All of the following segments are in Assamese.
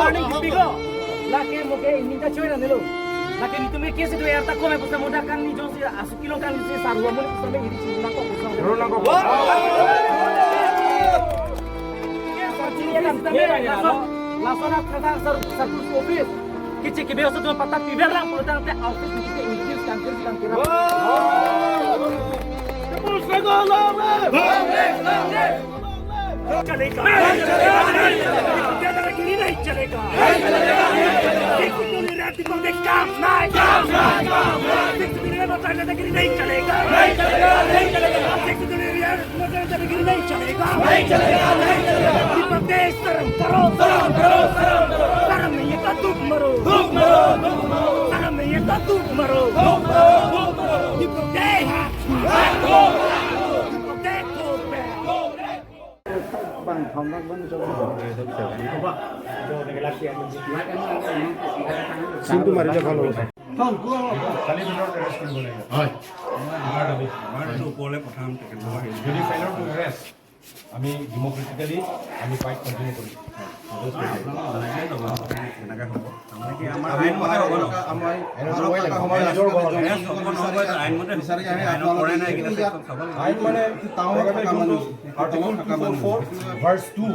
Warning pigo. Laki mo ke ininta choy na nilo. Laki ni tumi kesi tu erta kome pusa moda kan ni jonsi asu kilo kan ni sarwa mo pusa me iri china ko pusa. Rolang ko. Lasona kata sar sar office. Kici kibe osu tu pata piberang pulutang te office ni ke introduce kan kan kira. चलेगा दादागिरी नहीं चलेगा दादागिरी नहीं चलेगा दादागिरी नहीं चलेगा नहीं चलेगा नहीं चलेगा देश शर्म करो शर्म करो शर्म करो शर्म नहीं है तो दुख मरो दुख मरो दुख मरो शर्म नहीं है तो दुख मरो दुख मरो दुख मरो চিনটো মাৰিলে ভাল হ'ব। যদি ফেইলৰ টু এৰেষ্ট আমি ডেম'ক্ৰেটিকেলি আমি ফাইট কণ্টিনিউ কৰিম। আইন মানে আৰ্টিকল 244 ভাৰ্চ 2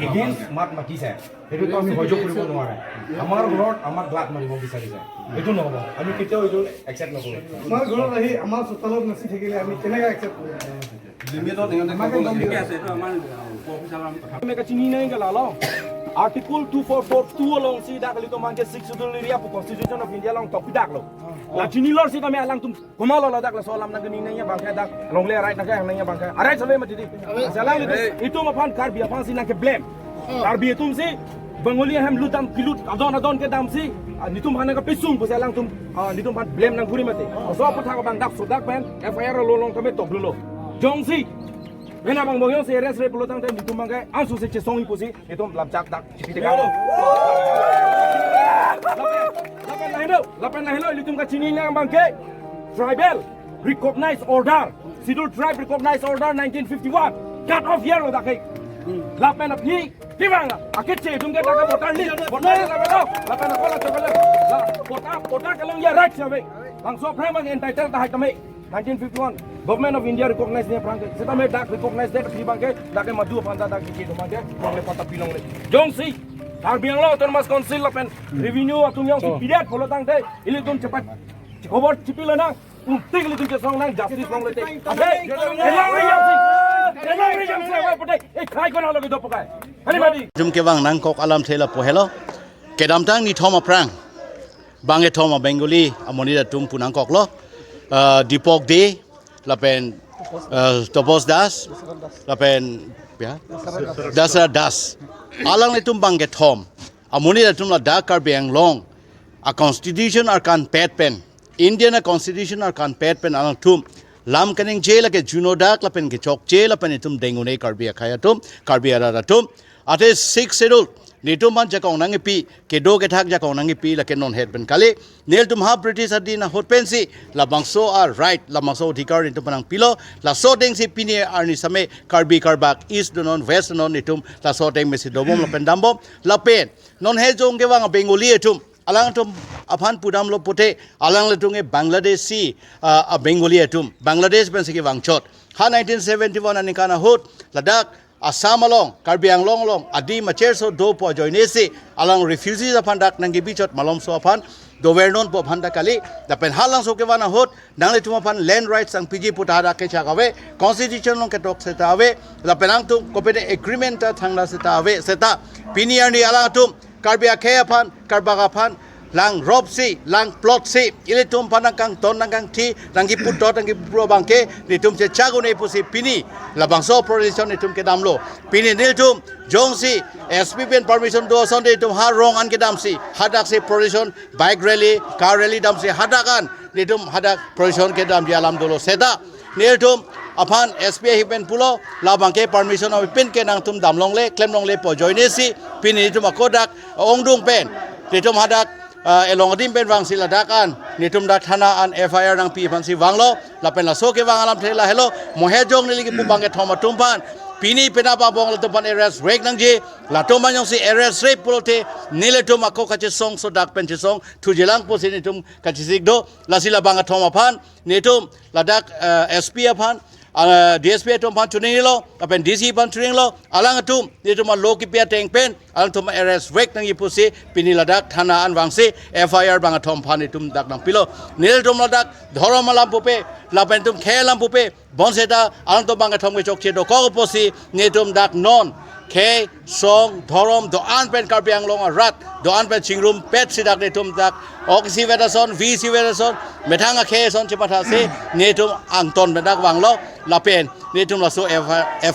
এগেইনষ্ট মাত মাতিছে, সেইটোতো আমি সহ্য কৰিব নোৱাৰে। আমাৰ ঘৰত আমাক লাত মাৰিব বিচাৰিছে, এইটো নহ'ব, আমি কেতিয়াও এইটো একচেপ্ট নকৰোঁ। আমাৰ ঘৰত আহি আমাৰ চোতালত নাচি থাকিলে আমি কেনেকৈ একচেপ্ট কৰিম? Article 2442 along si dak li to man ke 6 schedule area po Constitution of India long topi dak lo. La chini lor si kami alang tum kumalo la dak la so alam nang ni nanya bangka dak long le right nang nanya bangka. Arai sabe ma didi. Salang itu ma phan kar bi phan si nang ke blame. Kar bi tum si Bengali hem lutam kilut adon adon ke dam si nitum han ka pesung po salang tum nitum phan blame nang guri mate. So patha ka bang dak so dak pen FIR lo long kame top lo. Jong si Mena bang bang si arrest re pulotang te nitum bangkai ansu se chesong ipusi nitum labjak dak chipi te ka. Lapen nahilo litum ka chini nang bangkai tribal recognize order schedule tribe recognize order 1951 cut off year lo dakai. Lapen apni kibang aketche tum ke taka voter list voter la lapen akola chokale la voter voter kalong ya right sabe bang so frame ang entitled ta hai kame 1951 Government of India recognize ne prangke seta me dak recognize det khi bangke dake madu phanda dak ki do bangke longle pata pilong le jong si tar biang lo autonomous council lapen revenue atum yang si period pholo tang te ili tum cepat khobor chipila na um tik li tum che song nang justice long le te abe elong re jam si elong re jam si awai potai ei khai kona logi do pokai hani madi tum ke bang nang kok alam thela pohelo kedam tang ni thoma prang bange thoma Bengali amoni da tum punang kok lo Dipok De lapen Topos Das lapen ya Dasra Das alang le tum bange thom amoni da tum la da kar beng long a constitution ar kan pet pen Indian a constitution ar kan pet pen alang tum lam kaning jail ke juno dak lapen ke chok jail lapen tum dengune karbi akhaya tum karbi ara tum ate 6 schedule nitum man jakong nangi pi ke do ke thak jakong nangi pi la ke non head ben kale nel tum ha British adina hot pensi la bangso ar right la bangso adhikar nitum panang pilo la so deng si pini ar ni same karbi karbak east non west non nitum la so deng mesi dobom la pendambo la pen non he jong ke wang Bengali atum alang tum aphan pudam lo pote alang le tunge Bangladeshi a Bengali atum Bangladesh ben si ke wangchot ha 1971 anikana hot Ladakh Assam along Karbi Anglong along adi macher so do po joinesi alang refugees aphan dak nangi bichot malom so aphan dovernon po phanda kali da pen halang so ke wana hot nang le tuma phan land rights ang pg puta da ke chagawe constitution long ke tok se ta ave la penang tu kopete agreement ta thangla se ta ave se ta piniar ni alang tum Karbi akhe aphan Karbaga phan lang rob si lang plot si ile tum panang kang ton nang kang thi nang ki put dot nang ki pro bangke ni tum che chago ne pusi pini la bangso provision ni tum ke damlo pini nil tum jong si SP pen permission do son de tum har rong an ke dam si hadak si provision bike rally car rally dam si hadakan ni tum hadak provision ke dam di alam dolo seda nil tum aphan SP hipen pulo la bangke permission of pen ke nang tum damlong le claim long le po joine si pini ni tum akodak ongdung pen ni tum hadak elong adim pen wang si ladakan nitum dak thana an FIR nang pi phan si wanglo la pen la so ke wang alam thela hello mohe jong ni ki pu bangke thoma tumpan Pini pena ba bong la tum arrest rek nang ji la tum ban yong si arrest rek pulote nile tum ako kache song so dak pen song thujelang po si ni tum kache sik do la si la bang athom aphan ni tum la dak SP aphan DSP atum phan chuning lo apen DC phan chuning lo alang atum ni tum lo ki pia teng pen alang tum arrest rek nang yi pusi pini ladak thana an wangsi FIR bang athom phan ni tum dak nang pilo nil tum ladak dhorom alam pupe lapen tum khelam pupe bonseta alang tum bang athom ke chok che do ko posi ni tum dak non khe song dhorom do an pen Karbi Anglong rat do an pen chingrum pet sidak ni tum dak ok si vedason v si vedason methanga khe son chepatha se ni tum angton pen dak wanglo lapen ni tum laso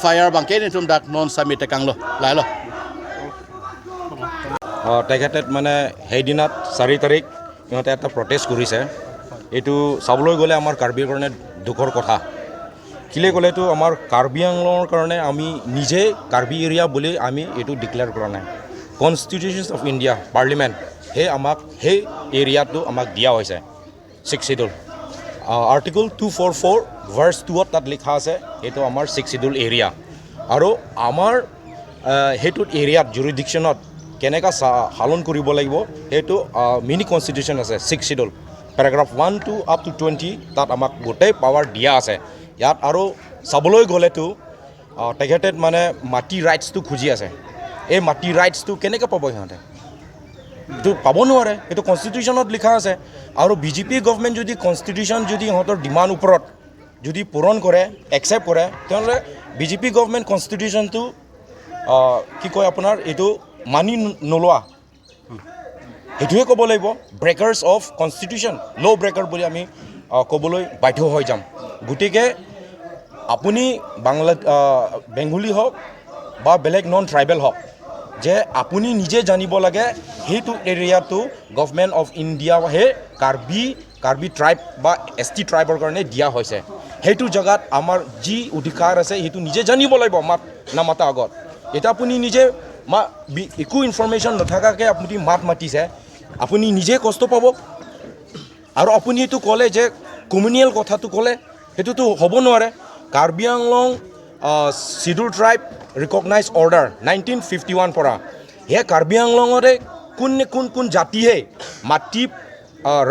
FIR bang ke ni tum dak non submit kang lo lai lo. তেখেতে মানে সেইদিনাত 4 তাৰিখ সিহঁতে এটা প্ৰটেষ্ট কৰিছে। এইটো চাবলৈ গ'লে আমাৰ কাৰ্বিৰ কাৰণে দুখৰ কথা। কেলৈ ক'লেতো আমাৰ কাৰ্বি আংলঙৰ কাৰণে আমি নিজে কাৰ্বি এৰিয়া বুলি আমি এইটো ডিক্লেয়াৰ কৰা নাই। কনষ্টিটিউশ্যন অফ ইণ্ডিয়া, পাৰ্লিমেণ্ট সেই আমাক সেই এৰিয়াটো আমাক দিয়া হৈছে। Six Schedule, Article 244 verse 2ত তাত লিখা আছে, সেইটো আমাৰ ছিক্স চিডিউল এৰিয়া। আৰু আমাৰ সেইটোত এৰিয়াত জুৰিডিকশ্যনত কেনেকুৱা পালন কৰিব লাগিব, সেইটো মিনি কনষ্টিটিউশ্যন আছে, Six Schedule, paragraph 1 to up to 20, তাত আমাক গোটেই পাৱাৰ দিয়া আছে ইয়াত। আৰু চাবলৈ গ'লেতো তেখেতে মানে মাটি ৰাইটছটো খুজি আছে। এই মাটি ৰাইটছটো কেনেকৈ পাব সিহঁতে? এইটো পাব নোৱাৰে। এইটো কনষ্টিটিউশ্যনত লিখা আছে। আৰু বিজেপি গভমেণ্ট যদি কনষ্টিটিউশ্যন যদি সিহঁতৰ ডিমাণ্ড ওপৰত যদি পূৰণ কৰে, একচেপ্ট কৰে, তেনেহ'লে বিজেপি গভমেণ্ট কনষ্টিটিউশ্যনটো কি কয় আপোনাৰ এইটো মানি নোলোৱা, সেইটোৱে ক'ব লাগিব। Breakers of constitution, law breaker বুলি আমি ক'বলৈ বাধ্য হৈ যাম। গতিকে আপুনি বাংলা বেংগলী হওক বা বেলেগ নন ট্ৰাইবেল হওক, যে আপুনি নিজে জানিব লাগে, সেইটো এৰিয়াটো গভমেণ্ট অফ ইণ্ডিয়াহে কাৰ্বি ট্ৰাইব বা এছ টি ট্ৰাইবৰ কাৰণে দিয়া হৈছে। সেইটো জেগাত আমাৰ যি অধিকাৰ আছে, সেইটো নিজে জানিব লাগিব মাত নামাতা আগত। এতিয়া আপুনি নিজে একো ইনফৰ্মেশ্যন নথকাকৈ আপুনি মাত মাতিছে, আপুনি নিজে কষ্ট পাব। আৰু আপুনি এইটো ক'লে যে কমিউনিয়েল কথাটো ক'লে, সেইটোতো হ'ব নোৱাৰে। Karbi Anglong Schedule Tribe Recognise Order 1951 পৰা সেই কাৰ্বি আংলঙতে কোন কোন কোন জাতিহে মাটি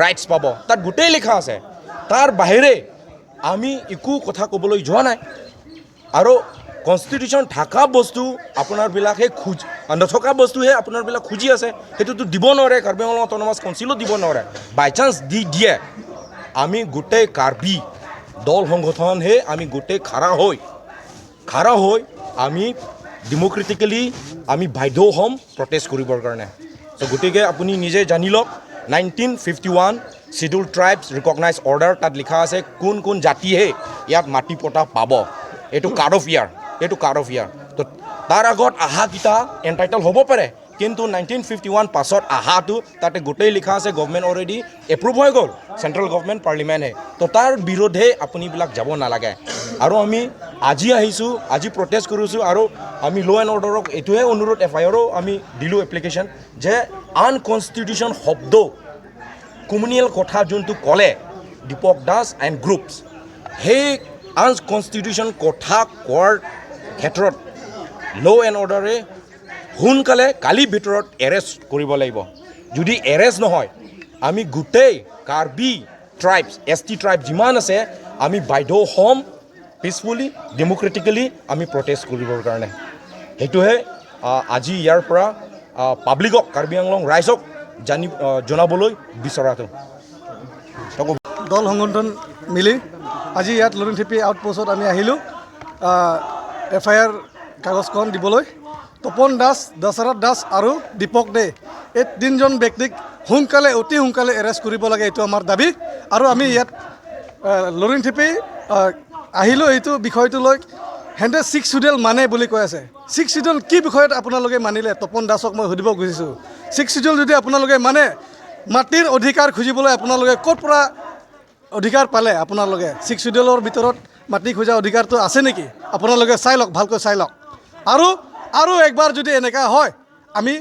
ৰাইটছ পাব, তাত গোটেই লিখা আছে। তাৰ বাহিৰে আমি একো কথা ক'বলৈ যোৱা নাই। আৰু কনষ্টিটিউশ্যন থকা বস্তু আপোনাৰবিলাকহে খোজ নথকা বস্তুহে আপোনাৰবিলাক খুজি আছে। সেইটোতো দিব নোৱাৰে। কাৰ্বি আংলং অট'নমাছ কাউন্সিলো দিব নোৱাৰে। বাই চান্স দি দিয়ে, আমি গোটেই কাৰ্বি দল সংগঠনহে আমি গোটেই খাৰা হৈ আমি ডেম'ক্ৰেটিকেলি আমি বাধ্য হ'ম প্ৰটেষ্ট কৰিবৰ কাৰণে। চ' গতিকে আপুনি নিজে জানি লওক, 1951 Schedule Tribes Recognise Order, তাত লিখা আছে কোন কোন জাতিহে ইয়াত মাটি পটা পাব। এইটো কাট অফ ইয়াৰ, এইটো কাট অফ ইয়াৰ। তো তাৰ আগত আহাকেইটা এণ্টাইটেল হ'ব পাৰে, কিন্তু 1951 পাছত আহাটো তাতে গোটেই লিখা আছে। গভমেণ্ট অলৰেডি এপ্ৰুভ হৈ গ'ল, চেণ্ট্ৰেল গভমেণ্ট, পাৰ্লিমেণ্টহে। তো তাৰ বিৰুদ্ধে আপুনিবিলাক যাব নালাগে। আৰু আমি আজি আহিছোঁ, আজি প্ৰটেষ্ট কৰিছোঁ। আৰু আমি ল' এণ্ড অৰ্ডাৰক এইটোহে অনুৰোধ, এফ আই আৰো আমি দিলোঁ এপ্লিকেশ্যন, যে আনকনষ্টিটিউশ্যন শব্দ কমিউনিয়েল কথা যোনটো ক'লে দীপক দাস এণ্ড গ্ৰুপছ, সেই আনকনষ্টিটিউশ্যন কথা কোৱাৰ ক্ষেত্ৰত ল' এণ্ড অৰ্ডাৰে সোনকালে কালিৰ ভিতৰত এৰেষ্ট কৰিব লাগিব। যদি এৰেষ্ট নহয়, আমি গোটেই Karbi tribes, S T tribe যিমান আছে, আমি বাধ্য হ'ম পিচফুলি, ডেম'ক্ৰেটিকেলি আমি প্ৰটেষ্ট কৰিবৰ কাৰণে। সেইটোহে আজি ইয়াৰ পৰা পাব্লিকক, কাৰ্বি আংলং ৰাইজক জনাবলৈ বিচৰাটো। দল সংগঠন মিলি আজি ইয়াত লুৰিণথিপি আউটপোষ্টত আমি আহিলোঁ এফ I R কাগজখন দিবলৈ। তপন দাস, দশৰথ দাস আৰু দীপক দে, এই তিনিজন ব্যক্তিক সোনকালে, অতি সোনকালে এৰেষ্ট কৰিব লাগে, এইটো আমাৰ দাবী। আৰু আমি ইয়াত লুৰিণথিপি আহিলোঁ এইটো বিষয়টো লৈ। সিহঁতে ছিক্স চিডিউল মানে বুলি কৈ আছে। ছিক্স চিডিউল কি বিষয়ত আপোনালোকে মানিলে? তপন দাসক মই সুধিব খুজিছোঁ, ছিক্স চিডিউল যদি আপোনালোকে মানে, মাটিৰ অধিকাৰ খুজিবলৈ আপোনালোকে ক'ৰ পৰা অধিকাৰ পালে? আপোনালোকে ছিক্স চিডিউলৰ ভিতৰত মাটি খোজা অধিকাৰটো আছে নেকি? আপোনালোকে চাই লওক, ভালকৈ চাই লওক। আৰু একবাৰ যদি এনেকুৱা হয়, আমি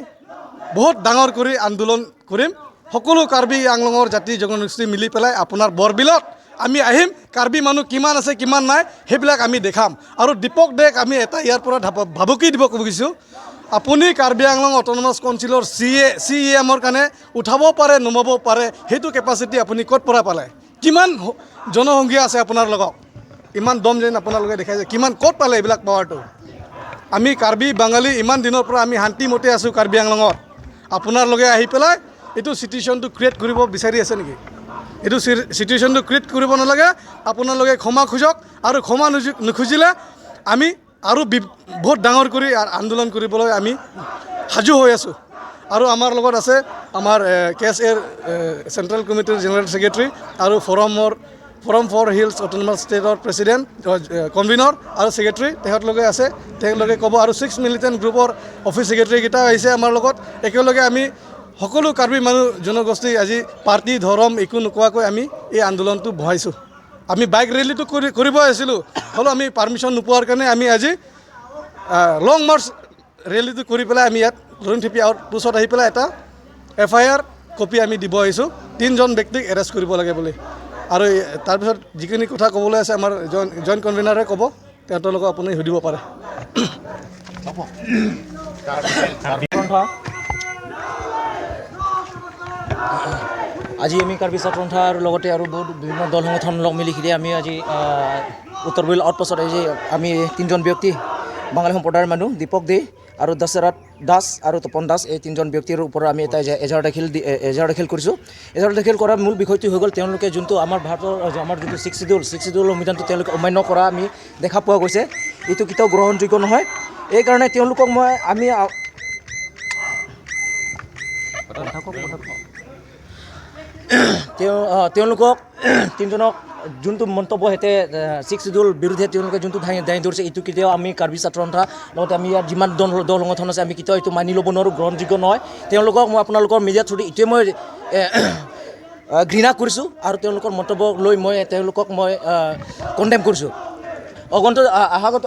বহুত ডাঙৰ কৰি আন্দোলন কৰিম। সকলো কাৰ্বি আংলঙৰ জাতি জনগোষ্ঠী মিলি পেলাই আপোনাৰ বৰবিলত আমি আহিম। কাৰ্বি মানুহ কিমান আছে, কিমান নাই, সেইবিলাক আমি দেখাম। আৰু দীপক দেক আমি এটা ইয়াৰ পৰা ভাবুকি দিব খুজিছোঁ, আপুনি কাৰ্বি আংলং অট'নমাছ কাউন্সিলৰ চি এমৰ কাৰণে উঠাব পাৰে, নমাব পাৰে, সেইটো কেপাচিটি আপুনি ক'ত পৰা পালে? কিমান জনসংখ্যা আছে আপোনাৰ লগত? ইমান দম যেন আপোনালোকে দেখাইছে, কিমান ক'ত পালে এইবিলাক পাৱাৰটো? আমি কাৰ্বি বাঙালী ইমান দিনৰ পৰা আমি শান্তিমতে আছোঁ কাৰ্বি আংলঙত। আপোনালোকে আহি পেলাই এইটো চিটুৱেশ্যনটো ক্ৰিয়েট কৰিব বিচাৰি আছে নেকি? এইটো চিটুৱেশ্যনটো ক্ৰিয়েট কৰিব নালাগে। আপোনালোকে ক্ষমা খোজক আৰু ক্ষমা নোখোজিলে আমি আৰু বহুত ডাঙৰ কৰি আন্দোলন কৰিবলৈ আমি সাজু হৈ আছোঁ। আৰু আমাৰ লগত আছে আমাৰ কেছ এৰ চেণ্ট্ৰেল কমিটিৰ জেনেৰেল ছেক্ৰেটাৰী আৰু ফৰম ফৰ হিলছ অট'নমাছ ষ্টেটৰ প্ৰেচিডেণ্ট, কনভিনৰ আৰু ছেক্ৰেটাৰী তেখেতলোকে আছে, তেখেতলোকে ক'ব। আৰু ছিক্স মিলিটেণ্ট গ্ৰুপৰ অফিচ ছেক্ৰেটাৰীকেইটা আহিছে আমাৰ লগত। একেলগে আমি সকলো কাৰ্বি মানুহ জনগোষ্ঠী আজি পাৰ্টি ধৰম একো নোকোৱাকৈ আমি এই আন্দোলনটো বহাইছোঁ। আমি বাইক ৰেলীটো কৰিব আহিছিলোঁ, হ'লেও আমি পাৰ্মিশ্যন নোপোৱাৰ কাৰণে আমি আজি লং মাৰ্চ ৰেলীটো কৰি পেলাই আমি ইয়াত লুৰিণথিপি আউট পোষ্টত আহি পেলাই এটা এফআইআৰ কপি আমি দিব আহিছোঁ, তিনিজন ব্যক্তিক এৰেষ্ট কৰিব লাগে বুলি। আৰু তাৰপিছত যিখিনি কথা ক'বলৈ আছে, আমাৰ জইণ্ট কনভেনাৰে ক'ব, তেওঁলোকক আপুনি সুধিব পাৰে। সন্থা, আজি আমি কাৰ্বি ছাত্ৰ সন্থা আৰু লগতে আৰু বহুত বিভিন্ন দল সংগঠন লগ মিলি কিনে আমি আজি উত্তৰ বিল আউটপোষ্টত আজি আমি তিনিজন ব্যক্তি, বাঙালী সম্প্ৰদায়ৰ মানুহ দীপক দে আৰু দশৰথ দাস আৰু তপন দাস, এই তিনিজন ব্যক্তিৰ ওপৰত আমি এটা এজাহাৰ দাখিল কৰিছোঁ। এজাহাৰ দাখিল কৰাৰ মূল বিষয়টো হৈ গ'ল, তেওঁলোকে যোনটো আমাৰ ভাৰতৰ আমাৰ যোনটো ছিক্স চিডিউল সংবিধানটো তেওঁলোকে অমান্য কৰা আমি দেখা পোৱা গৈছে। এইটো কেতিয়াও গ্ৰহণযোগ্য নহয়। এইকাৰণে তেওঁলোকক মই আমি তেওঁলোকক তিনিজনক যোনটো মন্তব্য সিহঁতে ছিক্স চিডিউল বিৰুদ্ধে তেওঁলোকে যোনটো দাঙি ধৰিছে, এইটো কেতিয়াও আমি কাৰ্বি ছাত্ৰ সন্থা লগতে আমি ইয়াত যিমান দল দল সংগঠন আছে, আমি কেতিয়াও এইটো মানি ল'ব নোৱাৰোঁ, গ্ৰহণযোগ্য নহয়। তেওঁলোকক মই আপোনালোকৰ মিডিয়া থ্ৰুদি এইটোৱে মই ঘৃণা কৰিছোঁ আৰু তেওঁলোকৰ মন্তব্য লৈ মই তেওঁলোকক মই কণ্ডেম কৰিছোঁ। অগন্ত আহাগত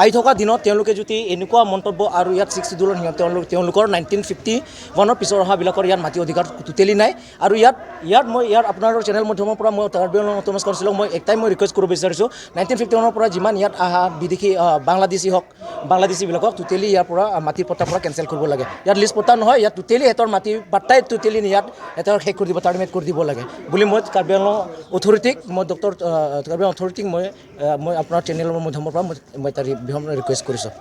আহি থকা দিনত তেওঁলোকে যদি এনেকুৱা মন্তব্য আৰু ইয়াত ছিক্স চিডিউলৰ সিহঁত তেওঁলোকৰ 1951ৰ পিছৰ অহাবিলাকৰ ইয়াত মাটি অধিকাৰ টোটেলি নাই। আৰু ইয়াত ইয়াত মই ইয়াত আপোনালোকৰ চেনেল মাধ্যমৰ পৰা মই কাৰ্বি আংলং অট'নমাছ কাউন্সিলক মই একটাই মই ৰিকুৱেষ্ট কৰিব বিচাৰিছোঁ, 1951ৰ পৰা যিমান ইয়াত অহা বিদেশী বাংলাদেশী হওক, বাংলাদেশীবিলাকক টোটেলি ইয়াৰ পৰা মাটিৰ পট্টাৰ পৰা কেঞ্চেল কৰিব লাগে। ইয়াত লিষ্ট পট্টা নহয়, ইয়াত টোটেলি সিহঁতৰ মাটি পাট্টাই টোটেলি ইয়াত সিহঁতৰ শেষ কৰি দিব, টাৰ্মিনেট কৰি দিব লাগে বুলি মই কাৰ্বি আংলং অথৰিটিক, মই ডক্টৰ কাৰ্বি আংলং অথৰিটিক মই আপোনাৰ চেনেলৰ মাধ্যমৰ পৰা মই তাৰ ৰিকুৱেষ্ট কৰিছোঁ।